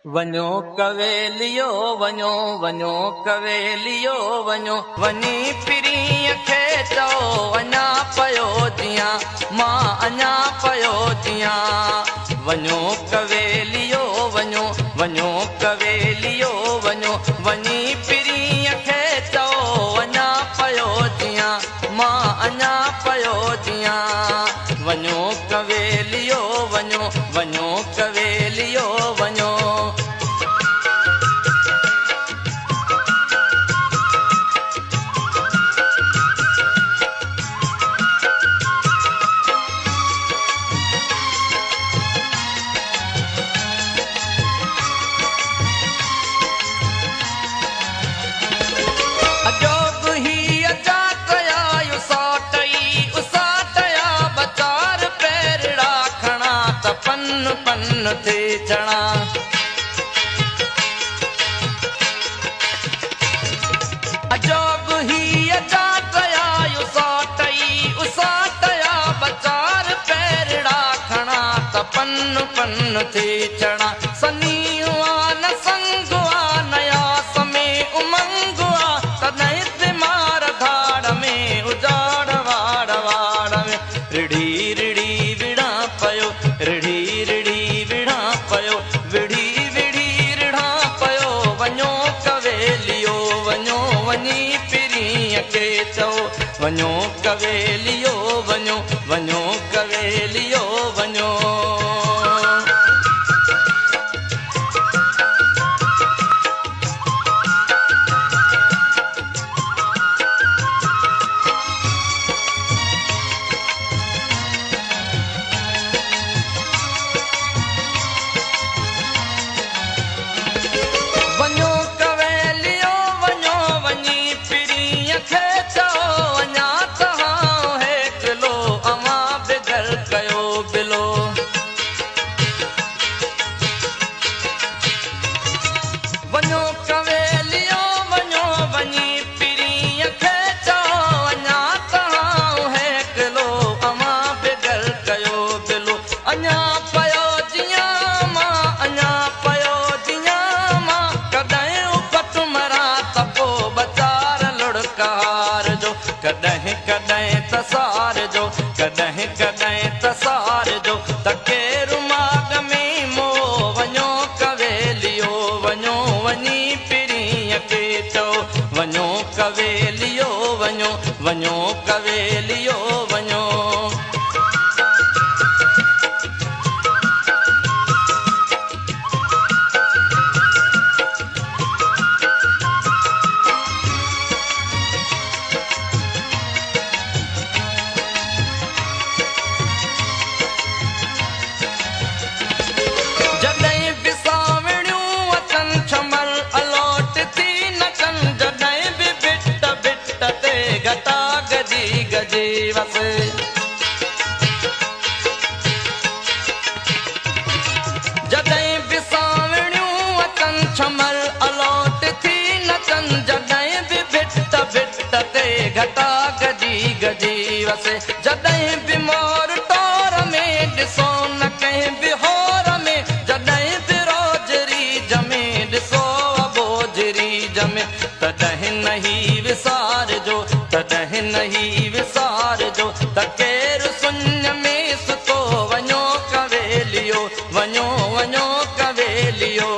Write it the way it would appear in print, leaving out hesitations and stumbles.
वञो कवेलियो वञो वञो कवेलियो वञो वञी पिरीअ खे चओ अञा पियो जियां मां अञा पियो जियां। वञो कवेलियो वञो वञो कवेलियो वञो वञी पिरीअ खे चओ अञा पियो जियां मां अञा पियो जियां। वञो कवेलियो वञो वञो कवेलियो वञो। पन पन थे चणा अजोब ही अचा कया उसाटई उसाटया बचार पैरड़ा खणा त पन पन थे चणा। सनीवा न संगुआ नया समे उमंगुआ तॾहिं ते मार धाड़ में उजाड़ वाड़ वाड़ में। रिढ़ी रिढ़ी विड़ा पियो रिढ़ी रिढ़ी विड़ा पियो विढ़ी विढ़ी रिढ़ा पियो। वञो कवेलियो वञो वञी पिरीअ खे चओ वञो कवेलियो वञो वञो कवेलियो वञो। वञो कवेलियो वञो वञी पिरीअ खे चओ अञा तहां हेकलो अवां बिगर कयो बिलो। वञो कवेलियो वञो वञी पिरीअ खे चओ अञा तहां हेकलो अवां बिगर कयो बिलो। अञा पियो जियां मां अञा पियो जियां मां कॾहिं उपट मरा त पोइ बचार लुड़कार जो। कॾहिं कॾहिं त सार जो कॾहिं कॾहिं त सार जो त केरु माग में मो। वञो कवेलियो वञो वञी पिरीअ खे चओ वञो कवेलियो वञो वञो कवेलियो वञो। जॾहिं बि सावणियूं अचनि छमल अलोट थी नचनि जॾहिं बि बिट बिट ते घटा गजी गजी वसे। जॾहिं बि सावणियूं अचनि छमल अलोट थी नचनि जॾहिं बि बिट बिट ते घटा गजी गजी वसे। जॾहिं बि मोर टोर में ॾिसो न कंहिं बि होर में जॾहिं बि रोजरी जमे ॾिसो अबोजरी जमे। तॾहिं नहीं विसारजो तॾहिं नहीं विसारजो त केरु सुञ में सुतो। वञो कवेलियो वञो वञो कवेलियो।